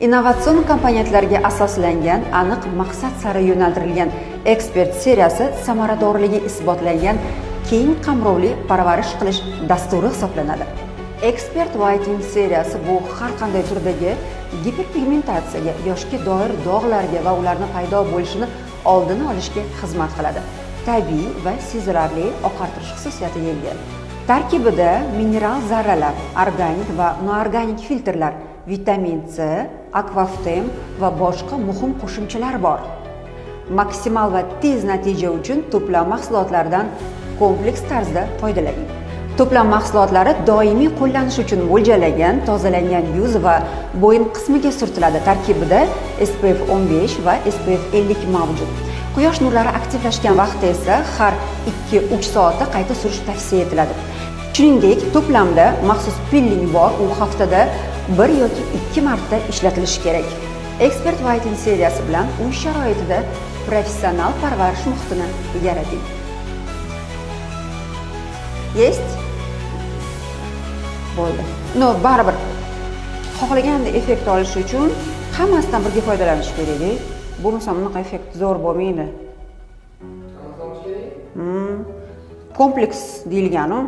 Innovatsion komponentlarga asoslangan, aniq maqsad sari yo'naltirilgan Ekspert seriyasi samaradorligi isbotlangan keng qamrovli parvarish qilish dasturi hisoblanadi. Expert Whitening seriyasi bu har qanday turdagi giperpigmentatsiyaga, yoshga doir dog'larga va ularni paydo bo'lishini oldini olishga xizmat qiladi. Tabiiy va sezilarli oqartirish xususiyatiga ega. Tarkibida mineral zarralar, organik va noorganik filtrlar, vitamin C, akvaftem va boshqa muhim qo'shimchalar bor. Maksimal va tez natija uchun to'plam mahsulotlaridan kompleks tarzda foydalaning. To'plam mahsulotlari doimiy qo'llanish uchun mo'ljallangan, tozalangan yuz va bo'yin qismiga surtiladi. Tarkibida SPF 15 va SPF 50 mavjud. Quyosh nurlari aktivlashgan vaqtda esa har 2-3 soatda qayta surish tavsiya etiladi. Shuningdek, to'plamda maxsus piling bor, u haftada bir yoki ikki marta ishlatilishi kerak. Expert Whitening seriyasi bilan uy sharoitida professional parvarish muhitini yarating. Есть? Bo'ldi. Но, baribir xohlaganda effekt olish uchun hammasidan birga foydalanish kerak. Bo'lmasa bunaqa effekt zo'r bo'lmaydi. Hammasini olish kerak. Kompleks deyilganu.